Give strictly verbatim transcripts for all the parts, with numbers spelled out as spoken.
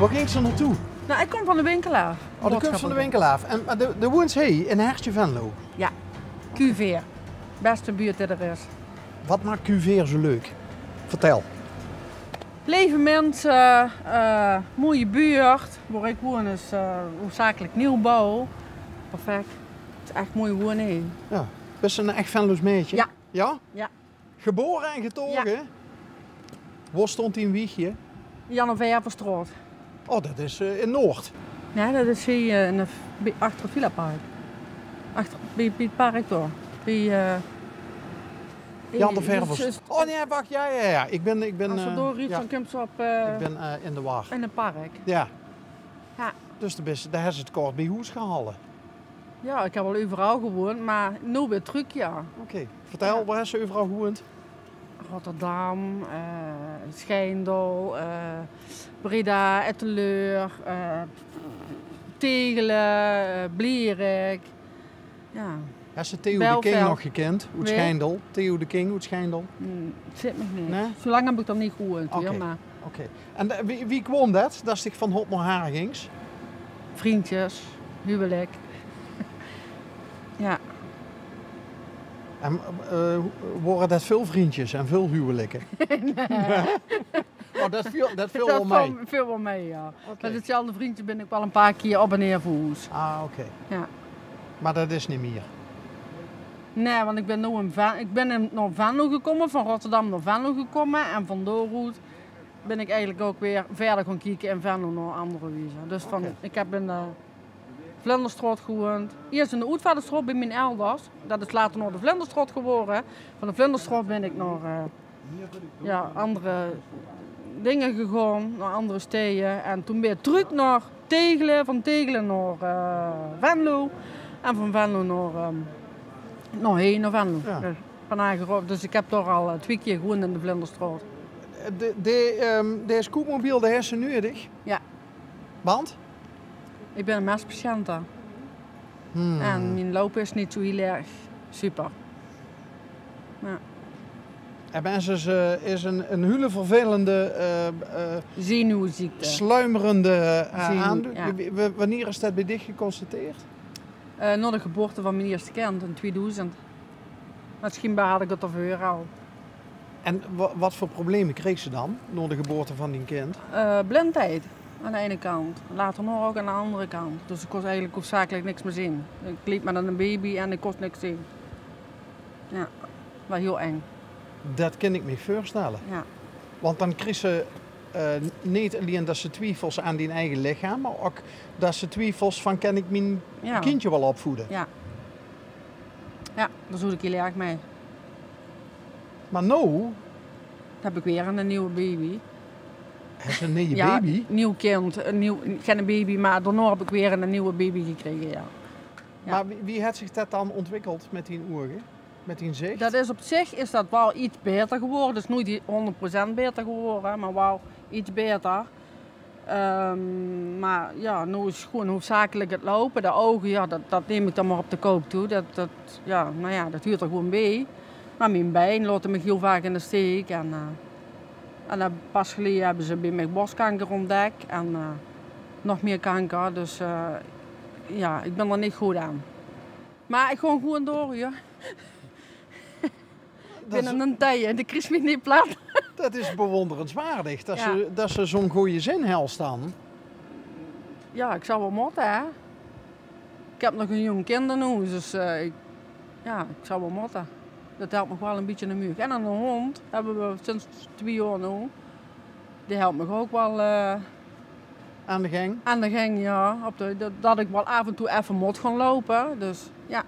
Wao gings se naotoe? Nou, ik kom van de winkel aaf. Oh, de kums van de winkel aaf. En, maar de, de woens hie in Hertje Venlo? Ja, Q veer. Beste buurt die er is. Wat maakt Q veer zo leuk? Vertel. Leve minse, eh, mooie buurt. Wao ik woen is, eh, hoofdzakelijk nieuwbouw. Perfect. Het is echt mooi wonen hie. Ja. Bist se een echt Venloos meidje? Ja. Ja? Ja. Gebore en getoge? Ja. Wao stond dien wiegje? Jan Ververstraot. Oh, dat is, eh, in Noord. Nee, dat is hie, eh, in de, bie, achter het Villapark. Achter, bie, bie het park dao. Bie, eh, Jan de Ververs. Oh nee, wacht, ja, ja, ja. Ik ben, ik ben, als se eh, doorriets, ja, dan kums se op, eh, ik ben, eh, in de war. In het park. Ja. Ja. Dus de beste, daar hebben ze het kort bij hoes gehaald. Ja, ik heb al overal gewoond, maar noow weer truuk, ja. Oké, vertel, ja, waar is ze overal gewoond? Rotterdam, eh, Schijndel, eh, Breda, Etteleur, eh, Tegelen, eh, Blierik. Ja. Has se Theo de King nog gekend? Oet Schijndel? Theo de King oet Schijndel? Mm, zit mich niet. Nee? Zolang heb ik er niet gewoond, hoor, maar. Oké. En de, wie, wie kwam dat, dat se van hot naar haar gings? Vriendjes, huwelijk. Ja. En, eh, waren dat veel vriendjes en veel huwelijken? Nee. Oh, dat viel, dat viel wel mee. Dat viel wel mee, ja. Oké. Met hetzelfde vriendje ben ik wel een paar keer op en neer verhoesd. Ah, oké. Ja. Maar dat is niet meer? Nee, want ik ben noow in Ven-, ik ben in, naar Venlo gekomen, van Rotterdam naar Venlo gekomen. En van dooruit ben ik eigenlijk ook weer verder gaan kijken in Venlo naar andere huizen. Dus van, oké, ik heb in de Vlinderstraot gewoond. Eerst in de Oetvaardersstraot bij mijn elders. Dat is later nog de Vlinderstraot geworden. Van de Vlinderstraot ben ik naar, eh, ja, andere dingen gegaan, naar andere steden. En toen weer terug naar Tegelen, van Tegelen naar, eh, Venlo. En van Venlo naar, ehm, naar heen, naar Venlo. Ja. Dus, van Agerhof. Dus ik heb toch al, eh, twee keer gewoond in de Vlinderstraot. De, de, ehm, de scootmobiel, die is ze nudig? Ja. Want? Ik ben een mespatiënte. Hmm. En mijn lopen is niet zo heel erg super. Ja. En mensen, ze is een, een hele vervelende, eh, eh, zenuwziekte. Sluimerende, eh, zenuw, aandoening. Ja. W-, w-, wanneer is dat bij dich geconstateerd? Eh, na de geboorte van mijn eerste kind in tweeduizend. Misschien had ik het ervoor al. En wa-, wat voor problemen kreeg ze dan, na de geboorte van dien kind? Eh, blindheid aan de ene kant, later nog ook aan de andere kant. Dus ik kon eigenlijk hoofdzakelijk niks meer zien. Ik liep met een baby en ik kon niks zien. Ja, wel heel eng. Dat kan ik me voorstellen. Ja. Want dan kreeg ze, eh, niet alleen dat ze twijfels aan dien eigen lichaam, maar ook dat ze twijfels van: kan ik mijn kindje wel opvoeden? Ja. Ja, daar zoek ik heel erg mee. Maar noow? Heb ik weer een, een nieuwe baby. Is een nieuwe baby? Ja, nieuw kind, een nieuw, geen baby, maar daarna heb ik weer een, een nieuwe baby gekregen, ja. Ja. Maar wie, wie heeft zich dat dan ontwikkeld met die ogen? Met die zicht? Dat is op zich is dat wel iets beter geworden. Het is nooit honderd procent beter geworden, maar wel iets beter. Ehm, maar ja, noow is gewoon hoofdzakelijk het lopen. De ogen, ja, dat, dat neem ik dan maar op de koop toe. Dat, dat, ja, nou ja, dat huurt er gewoon bij. Maar mijn been laat me heel vaak in de steek. En, eh, en dan pas geleden hebben ze bij mij borstkanker ontdekt. En, eh, nog meer kanker. Dus, eh, ja, ik ben er niet goed aan. Maar ik gewoon, gewoon door, joh. Ik ben een tij, de kries mich niet plat. Dat is bewonderenswaardig, dat ze, dat ze zo'n goede zin helst dan. Ja, ik zou wel motten, hè. Ik heb nog een jong kind in huis, dus, eh, ik, ja, ik zou wel motten. Dat helpt me wel een beetje in de muur. En een hond hebben we sinds twee jaar nu. Die helpt me ook wel, eh, aan de gang? Aan de gang, ja. Op de, dat, dat ik wel af en toe even moet gaan lopen, dus ja.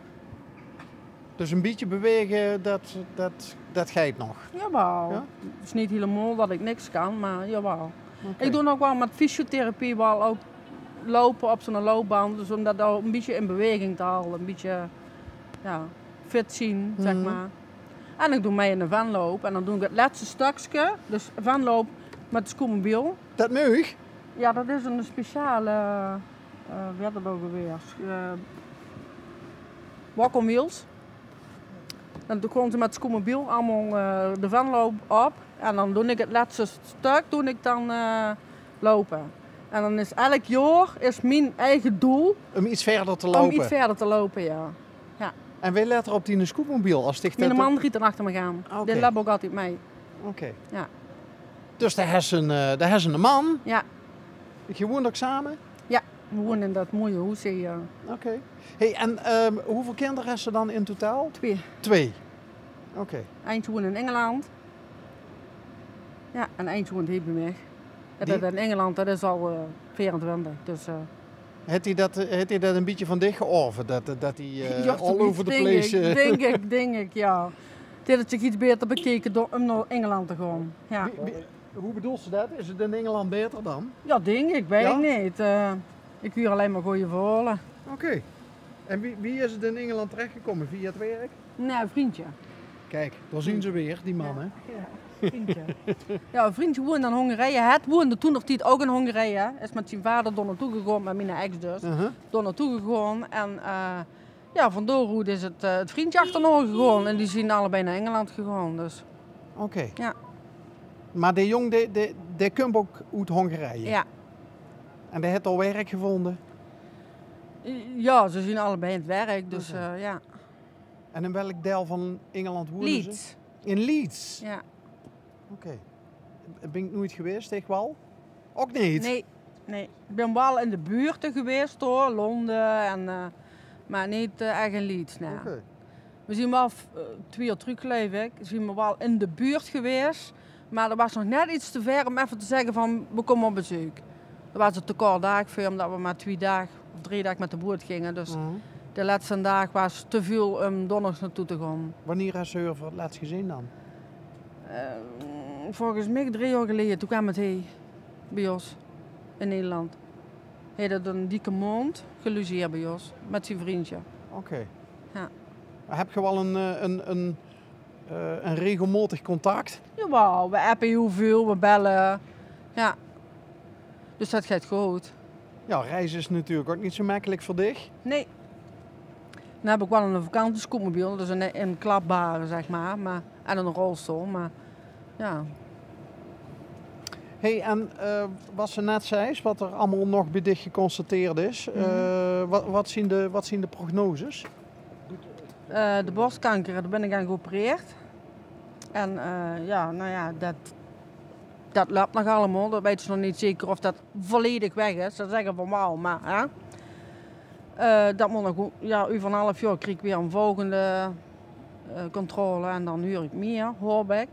Dus een beetje bewegen, dat, dat, dat geit nog? Jawel. Ja? Het is niet helemaal dat ik niks kan, maar jawel. Oké. Ik doe ook wel met fysiotherapie wel ook lopen op zo'n loopband, dus om dat ook een beetje in beweging te houden, een beetje, ja, fit zien, zeg maar. En ik doe mee in de Venloop en dan doe ik het laatste stukje, dus Venloop met de scootmobiel. Dat meug? Ja, dat is een speciale, eh, wie heet dat ook alweer? Eh, Walk on Wheels. En toen kon ze met scootmobiel allemaal, eh, de Venloop op. En dan doe ik het laatste stuk, doe ik dan, eh, lopen. En dan is elk jaor is mien eige doel om iets verder te loupe. Om iets verder te loupe, ja. Ja. En wae lèt d'r op die scootmobiel? Mien man riejt dan achter mich aan. Ah, oké. Dae löp ouch altied mei. Oké. Ja. Dus dao hes se 'ne, eh, dao hes se 'ne man? Ja. Geer woent ouch same? Ja, we woene in dat mooie hoes hie, ja. Oké. Hey, en, ehm, hoeveul kinder hes se dan in totaal? Twee. Twee? Oké. Eintje woent in Engeland. Ja, en eintje woent hie bie mich. Ja, dat in Engeland, dat is al, eh, veerentwintig, dus, eh. Haet ie dat, eh, haet ie dat 'n bietje van dich geërf? Dat, eh, dat ie, eh, all over the place, eh. Dink ik, dink ik, ja. Die haet 't zich iets baeter bekeke door um nao Engeland te gaon. Ja. Wie, wie, wie bedoels se dat? Is 't in Engeland baeter dan? Ja, dink ik, weit ik neet. Eh, ik huur allein mer gooj verhaole. Oké. En wie, wie is 't in Engeland terechgekómme? Via 't werk? Nae, e vrundje. Kiek, dao zien ze weer, die manne. Ja, ja, vrundje. Ja, e vrundje woende in Hongarije. Het woende toen nog tied ouch in Hongarije. Is mit zien vader dao naotoe gegaon, mit miene ex dus. Dao naotoe gegaon. En, eh, ja, van dao oet is 't, eh, 't vrundje achternao gegaon. En die zien allebei nao Engeland gegaon, dus. Oké. Ja. Mer de jóng, dae, dae, dae kump ouch oet Hongarije? Ja. En dae haet al werk gevónje? Ja, ze zien allebei aan 't werk, dus, eh, ja. En in welk deil van Engeland woene ze? Leeds. In Leeds? Ja. Oké. Bin ik noeit gewaes, ich waal? Ouch neet? Nae, nae. Ik bin waal in de buurte gewaes, hoor. Londen en, eh, mer neet, eh, ech in Leeds, nae. Oké. We zien waal, eh, twie jaor trök, geluif ik, zien we waal in de buurt gewaes. Mer dat waas nog net iets te wied um effe te zègke van, we kómme op bezeuk. Dat waas 't te kort daag veur, umdat we mer twie daag of drie daag mit de boot ginge. Dus de lètste daag waas te väöl um dao nog naotoe te gaon. Wannier hes se häör veur 't lèts gezeen dan? Eh, volges mich drie jaor geleje. Toen kwaam 't hie bie ós in Nederland. Haet 't 'n dikke maond gelogeerd bie ós mit zien vrundje. Oké. Ja. Mer höb geer waal 'n, eh, 'n, 'n, eh, 'n regelmaotig contact? Jawaal, we appe hiel väöl, we belle. Ja. Dus dat geit good. Ja, reize is natuurlik ouch neet zo mekkelik veur dich. Nae. Dan höb ik waal 'n vakantiescootmobiel, dus 'n, 'n klapbare, zeg mer, mer, en 'n rolstool, mer ja. Hey, en, eh, wat se net zeis, wat d'r allemaol nog bie dich geconstateerd is, eh, wat, wat zien de, wat zien de prognoses? Eh, de borstkanker, dao bin ik aan geopereerd. En, eh, ja, nou ja, dat, dat löp nog allemaol. Dat weite ze nog neet zeker of dat volledig weg is. Dat zègke we waal, mer, hè. Eh, dat mót nog, ja, euver 'n haaf jaor krieg ik weer 'n volgende, eh, controle en dan huur ik mier, haop ik.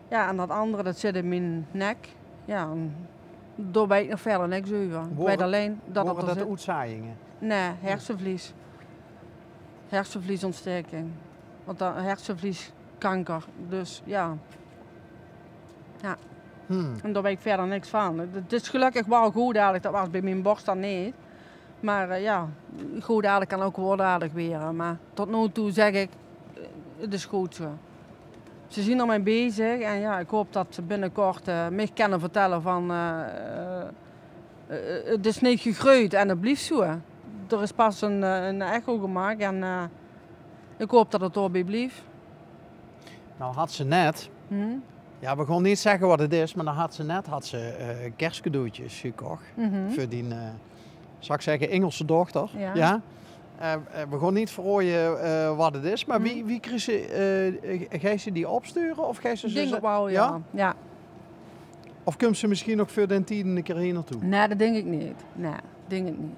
Ja, en dat andere, dat zit in mien nek. Ja, en dao weit ik nog wiejer niks euver. Ik weit allein dat 't d'r zit. Wore dat oetzaaginge? Nae, hersenvlies. Hersenvliesontsteking. Want dan hersenvlieskanker. Dus ja. Ja. En dao weit ik wiejer niks van. 't Is gelökkig waal good dadelik, dat waas bie mien borst dan neet. Mer, eh, ja, good dadelik kan ouch kwaadaardig waere. Mer tot noe toe zèk ik, eh, 't is good zo. Ze zien d'r mei bezig en ja, ik haop dat ze binnekort, eh, mich kinne vertelle van, eh, eh, eh, 't is neet gegreujd en 't blief zo. D'r is pas 'n, eh, 'n echo gemaak en, eh, ik haop dat 't daobie blief. Nou had ze net, ja, we gaon neet zègke wat 't is, mer dan had ze net, had ze, eh, kerscadeautjes gekoch veur die, eh, zal ik zègke, Ingelse dochter. Ja. Ja? Eh, eh, we gaon neet verraoje, eh, wat 't is, mer wie, wie kriegs se, eh, geis se die opsture of geis se ze... Dink ik waal, ja. Ja? Ja. Of kump ze misschien nog veur den tied 'ne kier hie naotoe? Nae, dat dink ik neet. Nae, dink ik neet.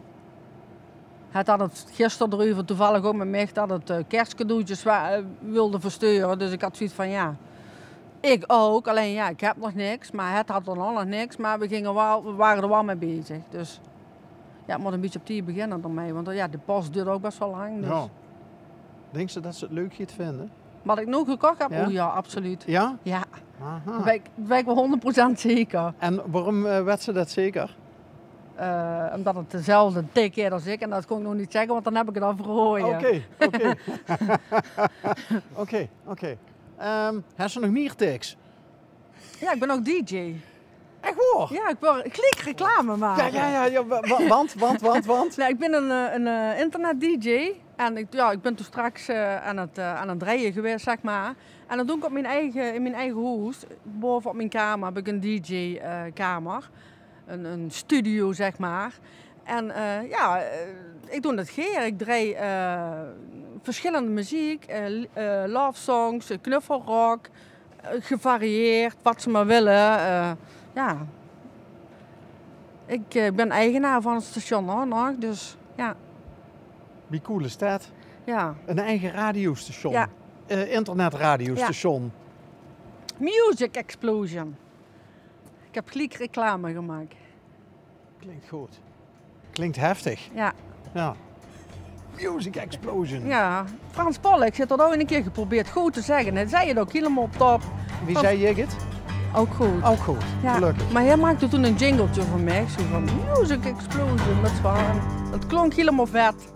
Het had 't gister d'r euver toevallig ouch mit mich dat 't, eh, kerscadeautjes wa-, eh, wilde versteure. Dus ik had zoiets van, ja, ik ouch. Allein, ja, ik höb nog niks. Mer het had dan ouch nog niks. Mer we ginge waal, we wore d'r waal mei bezig. Dus ja, 't mót 'n bietje op tied beginne d'r mei. Want, eh, ja, de pos duurt ouch best waal lang. Dus. Ja. Dinks se dat ze 't leuk geit vinde? Wat ik noe gekoch höb? Ja? O ja, absoluut. Ja? Ja. Aha. Dao weit ik, weit ik waal hónderd procent zeker. En waorum, eh, wets se dat zeker? Eh, umdat 't dezelfde tik haet as ik. En dat gaon ik noe neet zègke, want dan höb ik 't al verraoje. Oké, oké. Oké, oké. Ehm, hes se nog mier tiks? Ja, ik bin ouch dj. Ech waor? Ja, ik wil gliek reclame make. Ja, ja, ja, ja, wa-, wa-, want, want, want, want? Nae, ik bin 'n, eh, 'n, eh, internet-dj. En ik, ja, ik bin toen straks, eh, aan 't, eh, aan 't drejje gewaes, zeg mer. En dat doon ik op mien eige, in mien eige hoes. Baove op mien kamer höb ik 'n dj, eh, kamer. 'n, 'n studio, zeg maar. En, eh, ja, eh, ik doon det geer. Ik dreej, eh, verschillende meziek, eh, l-, eh, love songs, eh, knuffelrock, eh, gevarieerd, wat ze maar wille. Eh, ja. Ik, eh, bin eigenaar van 't station, hoor, nog, dus ja. Wie cool is det? Ja. 'n Eige radiostation. Ja. Eh, internetradiostation. Music Explosion. Ik heb geliek reclame gemaak. Klinkt good. Klinkt heftig. Ja. Ja. Music Explosion. Ja. Frans Pollux haet det ouk 'ne kier geprobeerd good te zegge. Hae zei 't ouk hielemaol top. Wie zei ik 't? Ouk good. Ouk good. Ja. Gelukkig. Maar hae maakde toen 'n jingletje veur mich. Zo van Music Explosion. Det is waal, 't klonk hielemaol vet.